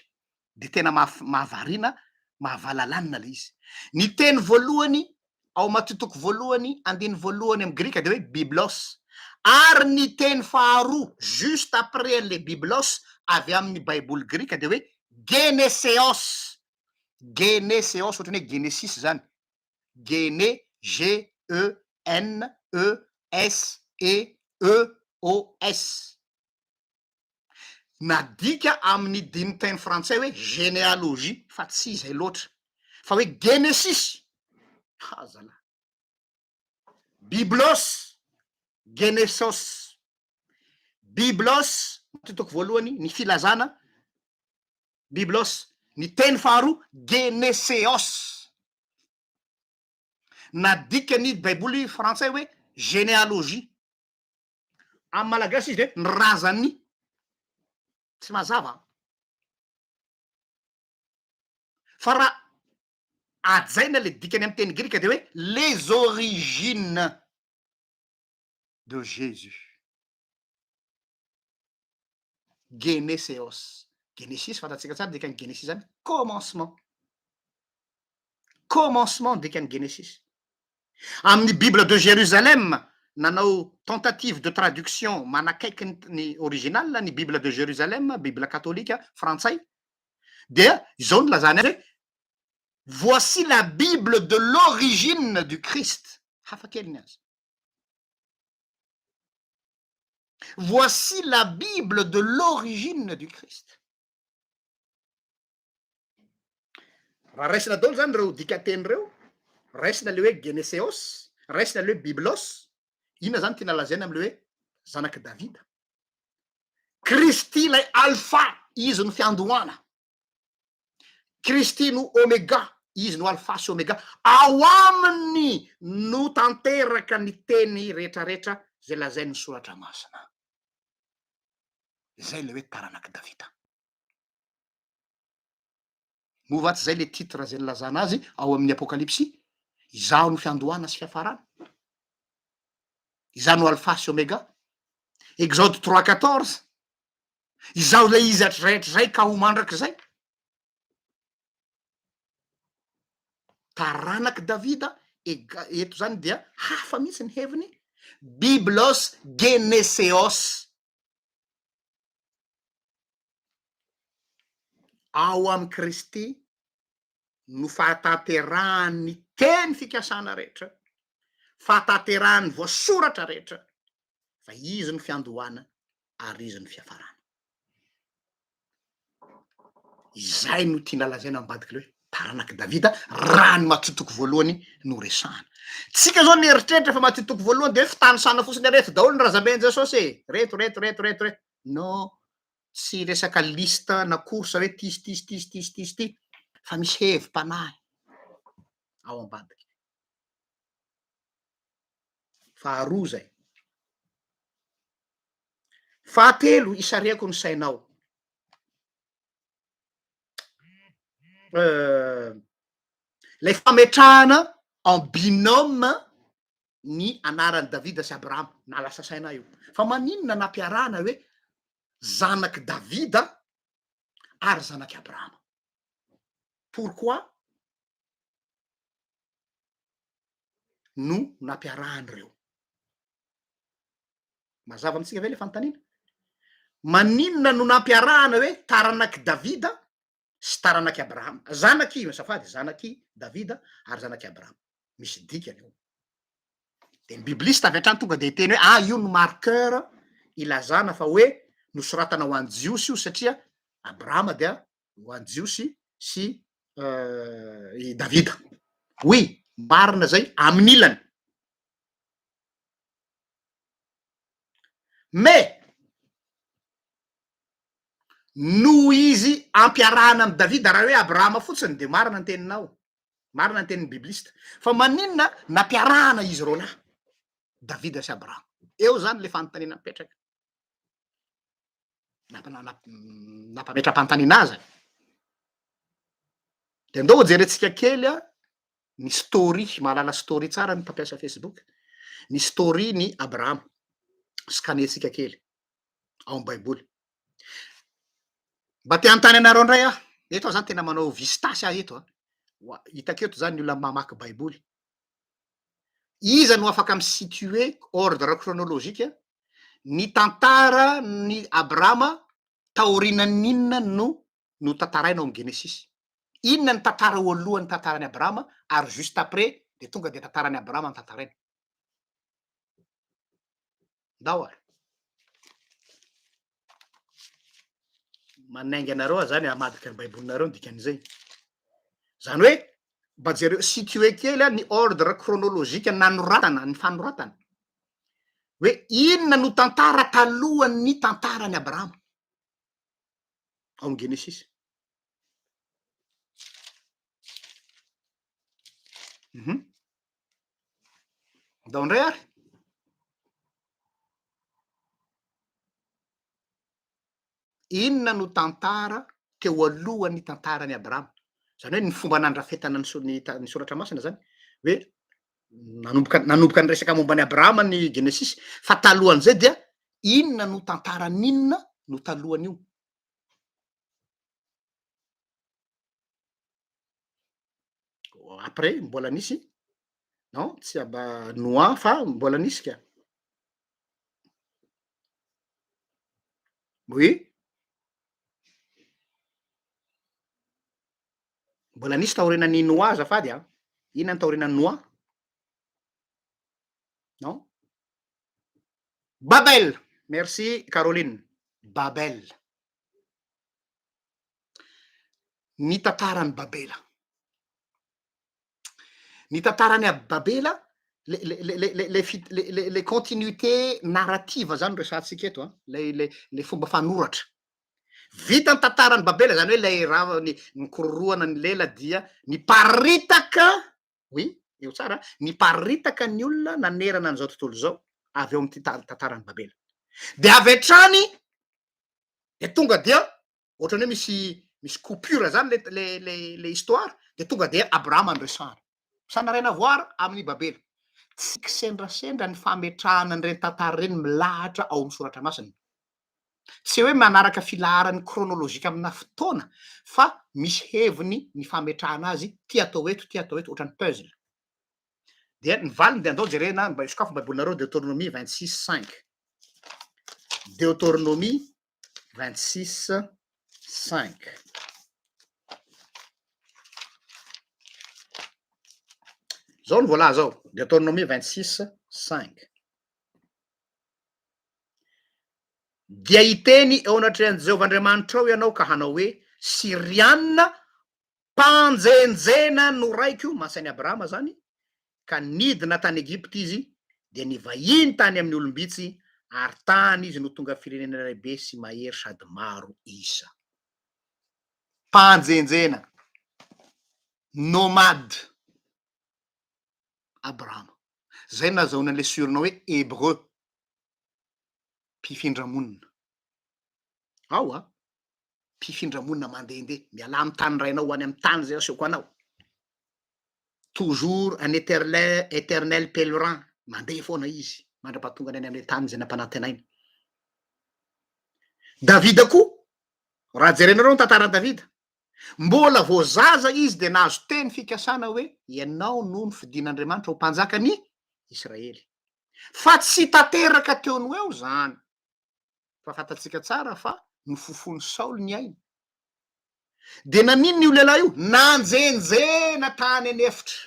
de tena mahaf- mahavariana, mahavalalanina ilay izy. Ny teny voalohany ao Matio toko voalohany andininy voalohany amin'ny grika de hoe biblos, ary ny teny faharoa juste après an'ilay biblos avy amin'ny baiboly grika de hoe geneseos, geneseos ohatran'ny hoe genesis zany, gene G E N E S E E O S. Nadika amin'ny dinin-teny frantsay hoe généalogie fa tsy izay loatra fa hoe genesis. Ha zalahy. Biblos, genesos. Biblos, toko voalohany, ny filazana, biblos, ny teny faharoa, geneseos. Nadikan'ny baiboly frantsay hoe généalogie. Amin'ny malagasy izy de ny razan'ny. Tsy mazava an. Fa raha hajaina le dikany amin'ny teny grika de hoe les origines de Jésus. Geneseos. Genesis, fantatsika tsara dikan'ny Genesis zany, commencement. Commencement dikan'ny Genesis. Amin'ny Bible de Jérusalem, nanao tentative de traduction manakaiky ny ny original ny Bible de Jérusalem, Bible katolika frantsay, dia izao no nilazany azy hoe voici la Bible de l'origine du Christ. Hafa kely ny azy. Voici la Bible de l'origine du Christ. Raha raisina daholo zany ireo dikanteny ireo, raisina le hoe Geneseos, raisina le hoe Biblos, inona zany tiana lazaina amle hoe zanak'i Davida? Kristy ilay Alpha, izy no fiandohana. Kristy no Omega, izy no Alpha sy Omega, ao aminy no tanteraka ny teny rehetrarehetra izay lazain'ny Soratra Masina. Izay ilay hoe taranak'i Davida. Moa va tsy izay ilay titre izay nilazana azy ao amin'ny Apokalypsy? Izaho no fiandohana sy fiafarana. Izaho no Alpha sy Omega. Exode 3:14. Izaho ilay izy hatrizay hatrizay ka ho mandrakizay. Taranak'i Davida, ega, eto zany dia hafa mihitsy ny heviny, Biblos geneseos. Ao amin'i Kristy no fahatanterahan'ny teny fikasana rehetra, fahatanterahan'ny voasoratra rehetra, fa Izy no fiandohana ary Izy no fiafarana. Izay no tiana lazaina ambadik'ilay hoe taranak'i Davida raha ny Matio toko voalohany no resahana. Tsika zao nieritreritra fa Matio toko voalohany de hoe fitanisana fotsiny reto daholo ny razamben'i Jesosy e! Reto, reto, reto, reto, reto. Non. Tsy resaka liste na course hoe ty sy ty sy ty sy ty sy ty sy ty fa misy hevi-panahy ao ambadika. Faharoa zay. Fahatelo, isarihako ny sainao. Ilay fametrahana en binôme ny anaran'i Davida sy Abrahama. Nahalasa saina ahy io. Fa maninona nampiarahana hoe zanak'i Davida ary zanak'i Abrahama? Pourquoi no nampiarahana ireo? Mazava amintsika ve le fanontaniana? Maninona no nampiarahana hoe taranak'i Davida sy taranak'i Abrahama? Zanak'i, azafady, zanak'i Davida ary zanak'i Abrahama. Misy dikany io. De ny bibliste avy hatrany tonga de hiteny hoe ah io no marqueur ilazana fa hoe nosoratana ho an'ny Jiosy io satria Abrahama dia ho an'ny Jiosy sy i Davida. Oui, marina zay amin'ny ilany. Mais noho izy ampiarahana amin'i Davida, raha hoe Abrahama fotsiny dia marina ny teninao, marina ny tenin'ny bibliste. Fa maninona nampiarahana izy roalahy, Davida sy Abrahama? Eo zany le fanontaniana mipetraka. Nampametra-panontaniana azy. De ndao hojerentsika kely a ny story, mahalala story tsara ny mpampiasa Facebook, ny story ny Abrahama, scanner-tsika kely ao amin'ny baiboly. Mba te hanontany anareo indray aho, eto aho zany tena manao vistasy aho eto a, hitako eto zany ny olona mamaky baiboly. Iza no afaka mi-situer ordre chronologique ny tantara ny Abrahama taorianan'ny inona no notantaraina ao amin'ny Genesisy? Inona ny tantara ho alohan'ny tantaran'i Abrahama ary juste après dia tonga dia tantaran'i Abrahama no tantaraina? Ndao ary. Manainga anareo aho zany hamadika ny baibolinareo ny dikan'izay. Zany hoe mba jereo situer kely ny ordre chronologique nanoratana ny fanoratana. Hoe inona no tantara talohan'ny tantaran'i Abrahama ao amin'ny Genesisy. Ndao indray ary. Inona no tantara teo alohan'ny tantaran'i Abrahama? Izany hoe ny fomba nandrafetana ny so- ny ta- ny soratra masina zany hoe nanomboka nanomboka niresaka momba an'i Abrahama ny Genesisy fa talohan'izay dia inona no tantaran'inona no talohan'io? Après mbola nisy non tsy aba Noa fa mbola nisy ka. Oui. Mbola nisy taorianan'i Noa azafady a. Inona ny taorianan'i Noa? Non? Babel. Merci Caroline. Babel. Ny tantaran'i Babela. Ny tantaran'i Babela, le le le le le le fit- le le le continuité narrative zany no resahantsika eto an, lay le le fomba fanoratra. Vita ny tantaran'i Babela, zany hoe lay raha ny nikororohana ny lela dia niparitaka, oui, eo tsara, niparitaka ny olona nanerana an'izao tontolo izao avy eo amin'ity ta- tantaran'i Babela. De avy hatrany de tonga dia ohatran'ny hoe misy misy coupure zany le le le le histoire de tonga dia Abrahama no resahana. Ça n'a rien à voir amin'i Babela. Tsy kisendrasendra ny fametrahana an'ireny tantara ireny milahatra ao amin'ny soratra masina. Tsy hoe manaraka filaharany chronologique amina fotoana fa misy heviny ny fametrahana azy, ty atao eto, ty atao eto, ohatran'ny puzzle. Dia ny valiny dia andao jerena, mba sokafo ny baibolinareo Deuteronomie 26 5. Deuteronomie 26 5. Zao no voalaza ao, Deuteronomie 26 5. Dia hiteny eo anatrehan'i Jehovah Andriamanitrao ianao ka hanao hoe, Syriana Mpanjenjena no raiko, masain'i Abrahama izany, ka nidina tany Egypta izy, dia nivahiny tany amin'ny olom-bitsy Ary tany izy no tonga firenena lehibe sy mahery sady maro isa. Mpanjenjena, nomade, Abrahama. Zay no nahazahoana an'ilay surnom hoe Hébreu, mpifindra monina. Ao a! Mpifindra monina mandehandeha, mialà amin'ny tany rainao ho any amin'ny tany izay asehoko anao. Toujours un éternel, éternel pèlerin, mandeha foana izy mandra-pahatongany any amin'ilay tany izay nampanantenaina. Davida koa, raha jerenareo ny tantaran'i Davida, mbola vao zaza izy dia nahazo teny fikasana hoe ianao no nofidin'Andriamanitra ho mpanjakan'i Israely. Fa tsy tanteraka teo no eo izany. Fa fantatsika tsara fa nofofon'i Saoly ny ainy. Dia naninona io lehilahy io? Nanjenjena tany an'efitra.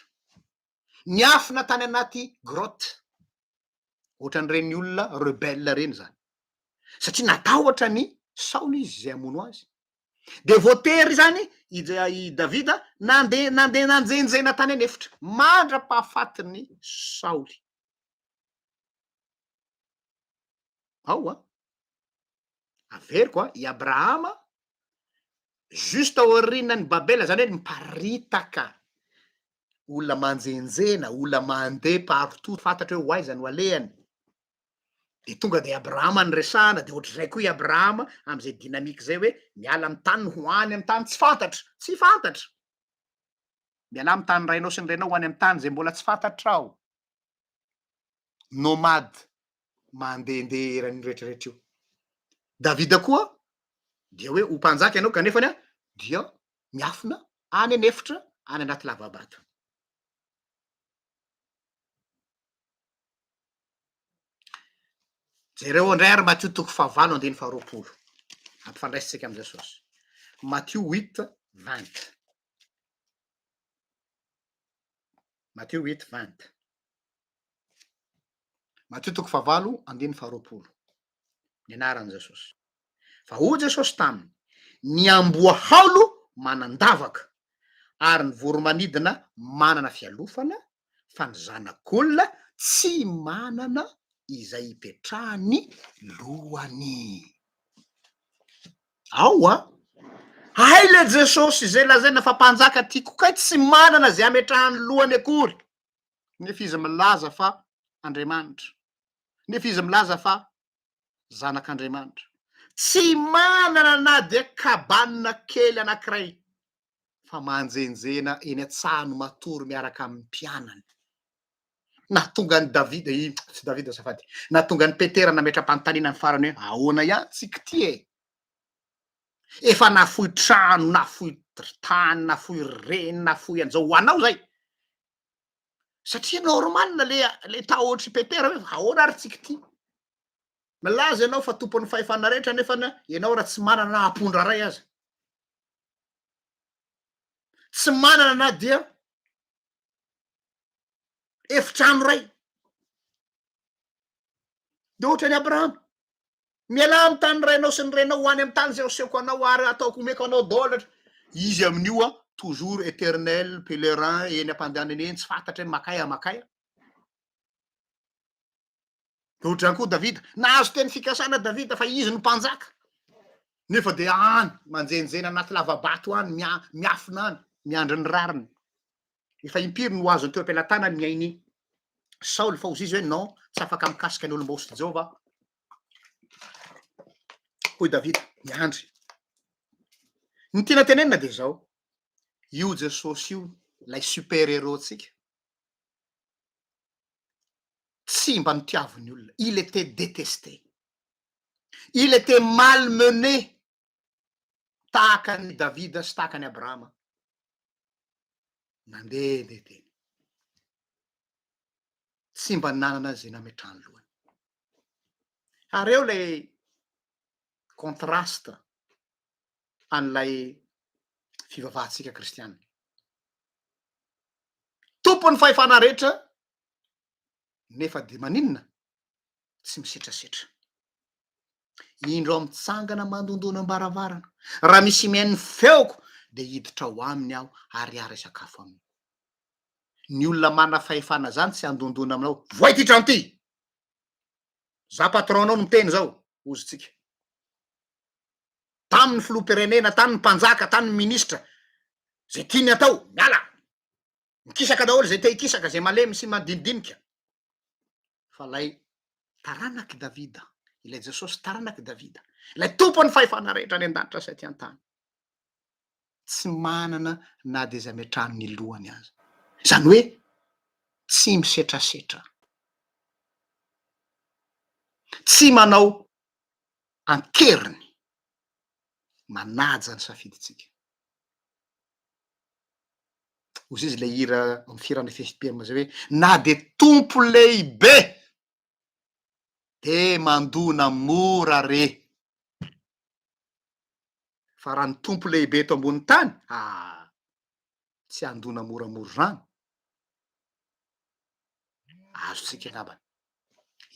Niafina tany anaty grotte. Ohatran'ireny olona rebelle ireny izany. Satria natahotra an'i Saoly izy izay hamono azy. Dia voatery izany i i Davida nandeha nandeha nanjenjena tany an'efitra mandra-pahafatin'i Saoly. Ao an! Averiko an, i Abrahama juste aorianan'i Babela, zany hoe miparitaka, olona manjenjena, olona mandeha partout, fantatra hoe ho aiza no alehany, de tonga de Abrahama no resahana, de ohatr'izay koa i Abrahama am'zay dynamique zay hoe miala amin'ny taniny ho any amin'ny tany tsy fantatra, tsy fantatra, mialà amin'ny tany rainao sy ny reninao ho any amin'ny tany zay mbola tsy fantatrao. Nomade mandehandeha eran'io rehetra rehetra io. Davida koa dia hoe ho mpanjaka ianao kanefany a dia miafina any an'efitra any anaty lava-bato. Jereo indray ary Matio toko fahavalo andininy faharoapolo. Ampifandraisintsika amin'i Jesosy. Matio huit vingt. Matio huit vingt. Matio toko fahavalo andininy faharoapolo. Ny anaran'i Jesosy. Fa hoy Jesosy taminy, Ny amboa haolo manan-davaka, ary ny voro-manidina manana fialofana, fa ny Zanak'olona tsy manana izay hipetrahan'ny lohany. Ao an! Hay le Jesosy izay lazaina fa mpanjaka tiako kay tsy manana izay hametrahany lohany akory. Nefa izy milaza fa Andriamanitra. Nefa izy milaza fa zanak'Andriamanitra. Tsy manana na dia cabane kely anankiray fa manjenjena eny an-tsaha no matory miaraka amin'ny mpianany. Nahatonga an'i Davida, i, tsy Davida azafady, nahatonga an'i Petera nametra-panontaniana ny farany hoe ahoana ihany tsika ity e? Efa nafoy trano, nafoy tany, nafoy reny, nafoy an'izao ho anao zay. Satria normal le le tahotr'i Petera hoe ahoana ary tsika ity? Milaza ianao fa tompon'ny fahefana rehetra nefa ianao raha tsy manana na ampondra ray aza. Tsy manana na dia efitrano ray. De ohatran'i Abrahama, mialà amin'ny tany rainao sy ny reninao ho any amin'ny tany izay hosehoko anao ary ataoko omeko anao daholo. Izy amin'io a, toujours éternel pèlerin eny am-pandehanana eny, tsy fantatra hoe makaia makaia. De ohatr'izany koa Davida, nahazo teny fikasana Davida fa izy no mpanjaka, nefa dia any manjenjena anaty lava-bato any, miafina any, miandry ny rariny. Efa impiry no azony teo am-pelatanany ny ain'i Saoly fa hozy izy hoe non, tsy afaka mikasika ny olom-baosy Jehovah aho. Hoy Davida, miandry. Ny tiana tenenina dia izao, io Jesosy io, ilay super héros-tsika, tsy mba notiavin'ny olona, il était detesté, il était malmené tahaka an'i Davida sy tahaka an'i Abrahama. Nandehandeha teny. Tsy mba nanana izay nametrahany lohany. Ary eo ilay contraste an'ilay fivavahantsika kristiana. Tompon'ny fahefana rehetra nefa dia maninona? Tsy misetrasetra. Indro aho mitsangana mandondona am-baravarana. Raha misy mihaino ny feoko dia hiditra ao aminy aho ary hiara-hisakafo aminy. Ny olona manana fahefana zany tsy handondona aminao, voay ty trano ty! Za patron-nao no miteny zao, hozy tsika. Tany ny filoham-pirenena, tany ny mpanjaka, tany ny ministra, zay tiany atao, miala! Mikisaka daholo zay te hikisaka, zay malemy sy madinidinika. Fa lay taranak'i Davida, ilay Jesosy taranak'i Davida, ilay tompon'ny fahefana rehetra any an-danitra sy aty an-tany, tsy manana na dia izay ametrahany ny lohany aza. Izany hoe tsy misetrasetra, tsy manao an-keriny, manaja ny safidintsika. Hozy izy ilay hira amin'ny fihirana FFPM zay hoe na dia tompo lehibe de mandona mora re. Fa raha ny tompo lehibe eto ambony tany, ah, tsy handona moramora zany. Azontsika angambany.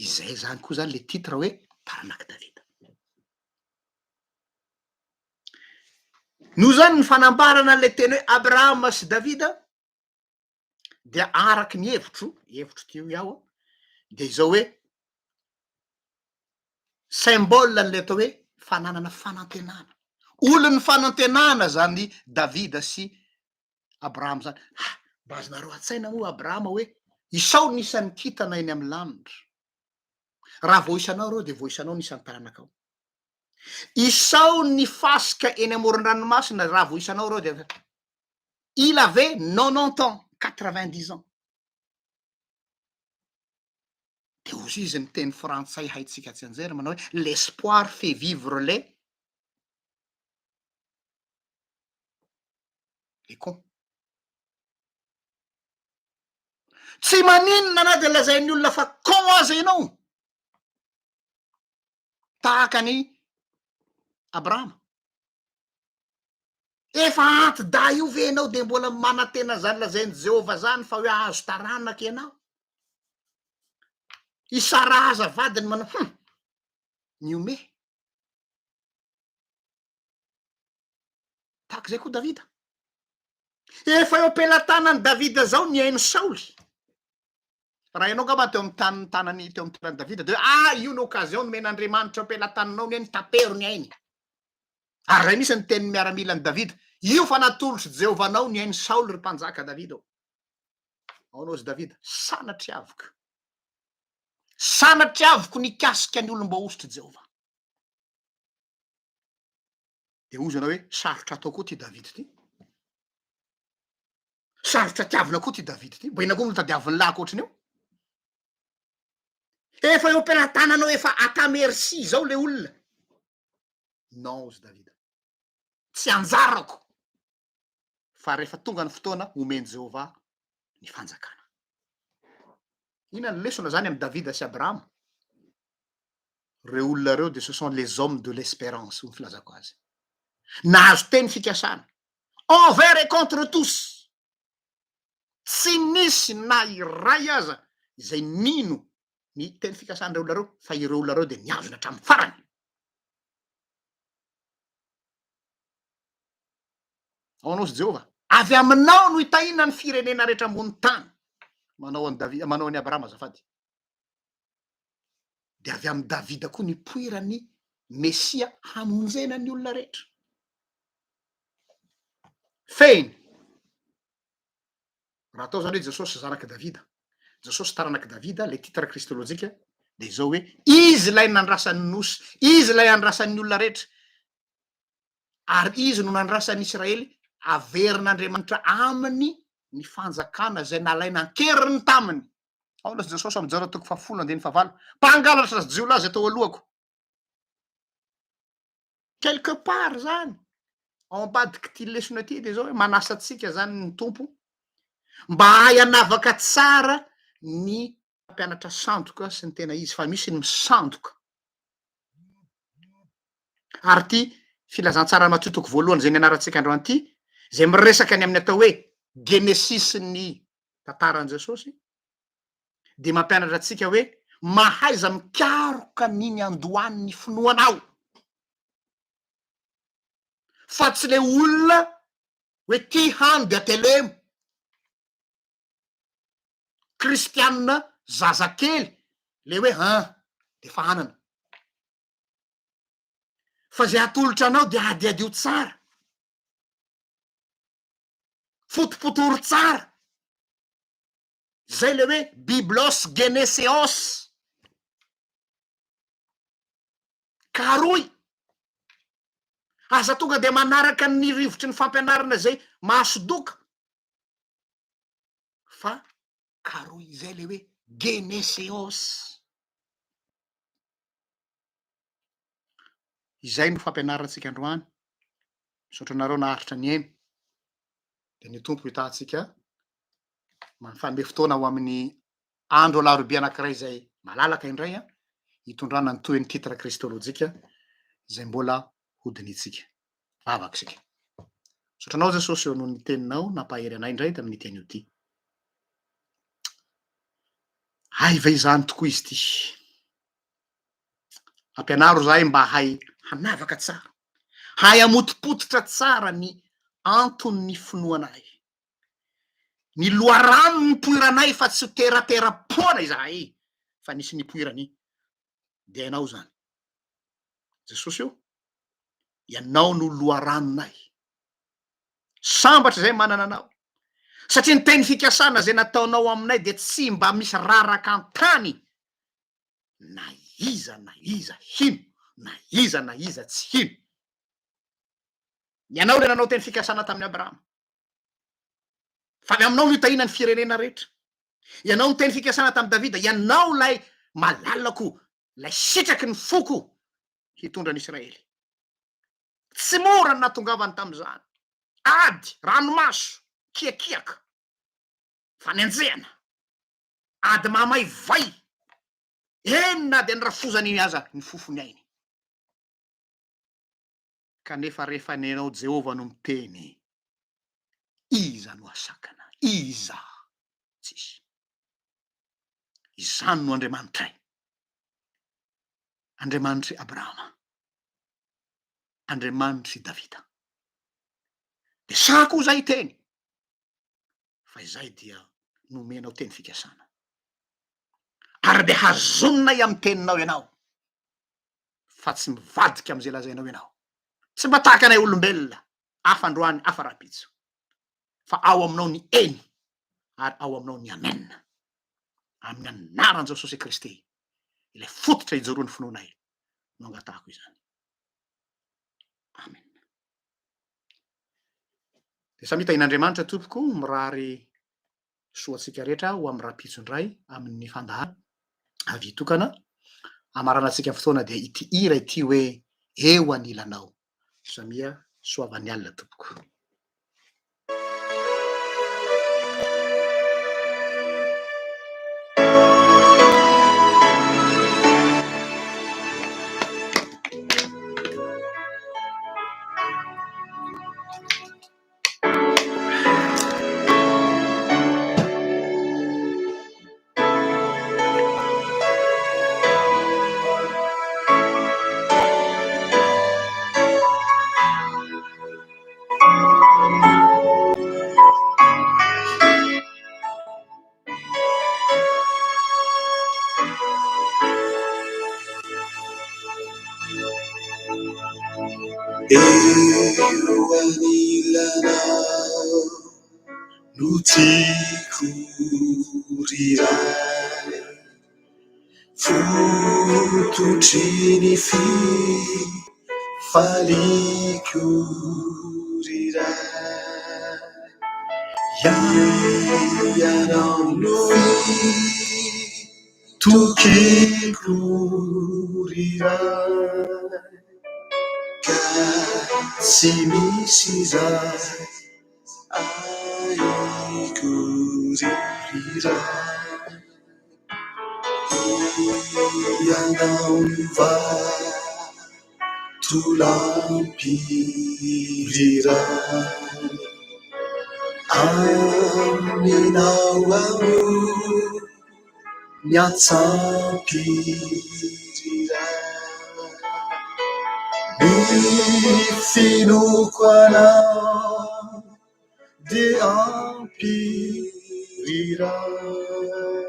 Izay zany koa zany le titre hoe taranak'i Davida. Noho izany ny fanambarana an'ilay teny hoe Abrahama sy Davida dia araky ny hevitro, hevitro ty hoy aho, dia izao hoe symbole an'ilay atao hoe fananana fanantenana. Olon'ny fanantenana zany Davida sy Abrahama zany. Ha, mba azonareo an-tsaina moa Abrahama hoe isao ny isan'ny kintana eny amin'ny lanitra. Raha voaisanao ireo dia voaisanao ny isan'ny taranakao. Isao ny fasika eny amoron-dranomasina raha vao isanao ireo dia il avait nonante ans, quatre-vingt-dix ans. Dia hozy izy ny teny frantsay haintsika tsianjery manao hoe l'espoir fait vivre les les cons. Tsy maninona na dia lazain'ny olona fa con aza ianao. Tahaka an'i Abrahama. Efa anti-dahy io ve ianao dia mbola manantena izany lazain'i Jehovah izany fa hoe hahazo taranaka ianao? I Saraha aza vadiny manao hum, nihomehy. Tahaka izay koa Davida. Efa eo am-pelatanan'i Davida izao ny ain'i Saoly. Raha ianao angamba teo amin'ny tanin'ny tanany teo amin'ny toeran'i Davida dia hoe ah io ny occasion nomen'Andriamanitra eo am-pelatananao ny ainy tapero ny ainy. Ary izay mihitsy ny tenin'ny miaramilan'i Davida. Io fa natolotr'i Jehovah anao ny ain'i Saoly ry mpanjaka Davida ô. Ao anao Davida, sanatriaviko. Sanatriaviko nikasika ny olom-boahosotr'i Jehovah. Dia hozy ianao hoe sarotra atao koa ity Davida ity. Sarotra tiavina koa ity Davida ity. Mba inona koa no tadiavin'ny lahy ankoatrin'io? Efa eo am-pelatananao efa à ta merci izao le olona. Non hozy Davida. Tsy anjarako. Fa rehefa tonga ny fotoana, omen'i Jehovah ny fanjakana. Inona ny lesona zany amin'i Davida sy Abrahama? Reo olona reo dia ce sont les hommes de l'espérance hoy ny filazako azy. Nahazo teny fikasana. Envers et contre tous. Tsy nisy na iray aza izay nino ny teny fikasan'ireo olona ireo fa ireo olona ireo dia nihazona hatramin'ny farany. Ao anao sy Jehovah. Avy aminao no hitahiana ny firenena rehetra ambony tany. Manao an'i Davida, manao an'i Abrahama azafady. Dia avy amin'i Davida koa nipoiran'ny Mesia hamonjena ny olona rehetra. Fehiny, raha atao zany hoe Jesosy zanak'i Davida, Jesosy taranak'i Davida, le titre kristolojika dia izao hoe izy ilay nandrasan'ny nosy, izy ilay andrasan'ny olona rehetra, ary izy no nandrasan'ny Israely averin'Andriamanitra aminy ny fanjakana izay nalaina an-keriny taminy. Ao lasy Jesosy amin'ny Jaona toko fahafolo andininy fahavalo, mpangalatra sy jiolahy izay tao alohako. Quelque part zany, ao ambadik'ity lesona ity dia zao hoe manasa antsika zany ny Tompo mba hahay hanavaka tsara ny mpampianatra sandoka sy ny tena izy fa misy ny misandoka. Ary ity filazantsara Matio toko voalohany izay nianarantsika androany ity, izay miresaka ny amin'ny atao hoe Genesis-n'ny tantaran'i Jesosy, dia mampianatra antsika hoe mahaiza mikaroka ny niandohan'ny finoanao fa tsy le olona hoe ty hano de atelemo kristianina zazakely le hoe an. De fahanana. Fa zay atolotra anao de adiadio tsara. Fotopotory tsara. Zay le hoe biblos geneseos. Karohy. Aza tonga de manaraka ny rivotry ny fampianarana zay mahasodoka. Fa karohy izay le hoe geneseos. Izay no fampianarantsika androany. Misaotra anareo naharitra nihaino. Dia ny Tompo hitahantsika mifanome fotoana ho amin'ny andro alarobia anankiray izay malalaka indray an, hitondrana ny tohin'ny titre kristolojika izay mbola hodinihintsika. Vavaka isika. Misaotra anao Jesosy eo noho ny teninao nampahery anay indray tamin'ity anio ity. Hay ve izany tokoa izy ity. Ampianaro izahay mba hahay hanavaka tsara, hahay hamotopototra tsara ny anton'ny finoanay, ny loharano nipoiranay fa tsy teratera-poana izahay fa nisy nipoirany dia ianao izany. Jesosy ô, ianao no loharanonay. Sambatra izay manana anao. Satria ny teny fikasana izay nataonao aminay dia tsy mba misy raraka an-tany na iza na iza hino na iza na iza tsy hino. Ianao ilay nanao teny fikasana tamin'i Abrahama. Fa avy aminao no hitahiana ny firenena rehetra. Ianao niteny fikasana tamin'i Davida, ianao ilay malalako, ilay sitraky ny foko hitondra ny Israely. Tsy mora ny nahatongavany tamin'izany. Ady, ranomaso, kiakiaka, fanenjehana. Ady mamaivay, eny na dia ny rafozany iny aza ny fofony ainy. Kanefa rehefa ny anao Jehovah no miteny, iza no hasakana? Iza? Tsisy. Izany no Andriamanitray. Andriamanitr'i Abrahama. Andriamanitr'i Davida. Dia sahy koa izay hiteny. Fa izay dia nomenao teny fikasana. Ary dia hazoninay amin'ny teninao ianao. Fa tsy mivadika amin'izay lazainao ianao. Tsy mba tahaka anay olombelona, hafa androany, hafa rahampitso. Fa ao aminao ny eny, ary ao aminao ny amen. Amin'ny anaran'i Jesosy Kristy, ilay fototra ijoroan'ny finoanay, no angatahako izany. Amen. Dia samy tahin'Andriamanitra tompoko, mirary soa antsika rehetra ho amin'ny rahampitso indray amin'ny fandaharana avy tokana. Hamaranantsika ny fotoana dia ity hira ity hoe eo anilanao. Samia soavan'ny alina tompoko. Eo anilanao no tiako ry Ray, fototry ny fifaliako ry Ray. Ianao no itokiko ry Ray, ka tsy misy izay ahiko ry Ray. Ianao no vatolampy ry Ray, aminao aho miantsampy ry Ray. Ny finoako anao dia ampy ry Ray.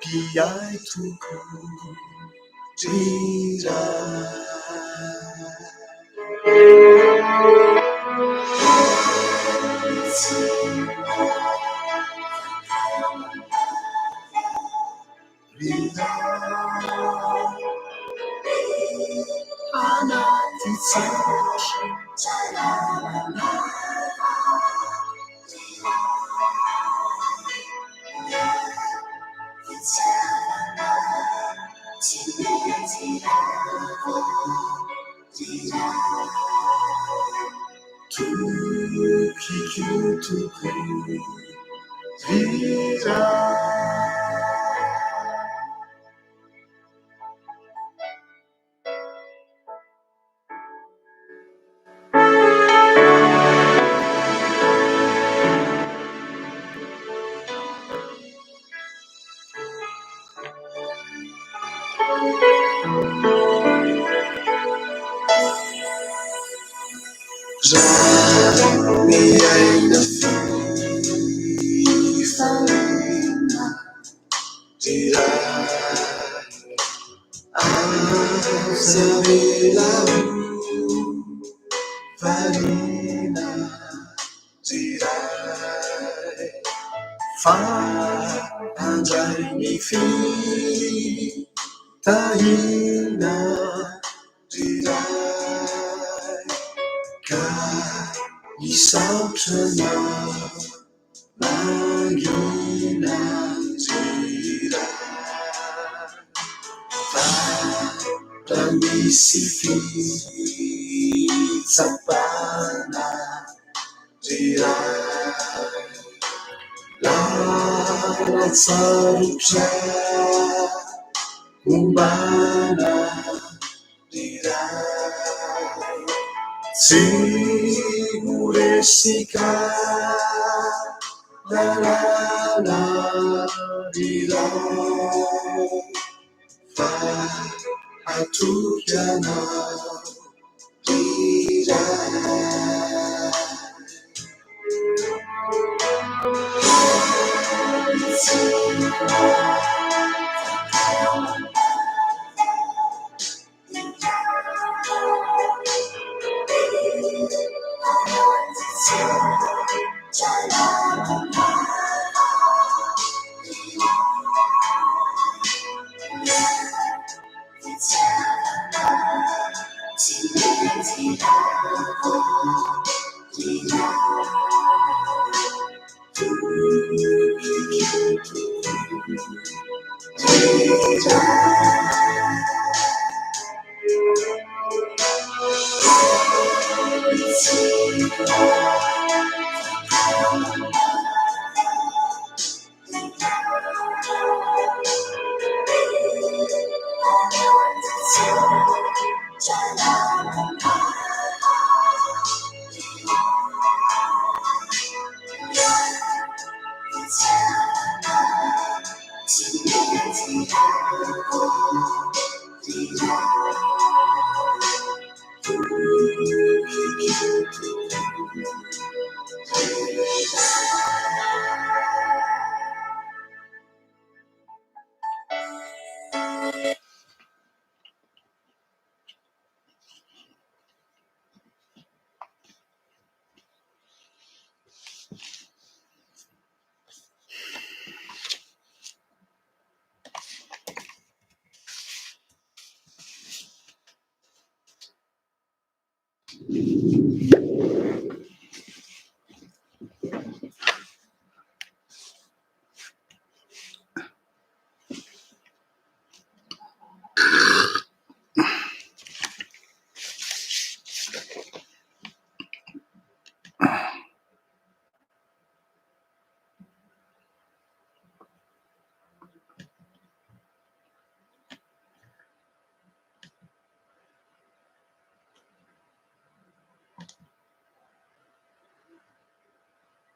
Ampy ahy Tompo ry Ray. Anaty tsarotra Tokiko Tompo ry Ray. Raha miaina fifaliana ry Ray, aza avela ho variana ry Ray, fa handray ny fitahiana ry Ray, ka hisaotra Anao mangina ry Ray. Fa raha misy fitsapana ry Ray, lalan-tsarotra ombana ry Ray, tsy ho resy lalàna ry Ray, fa hatoky Anao ry Ray.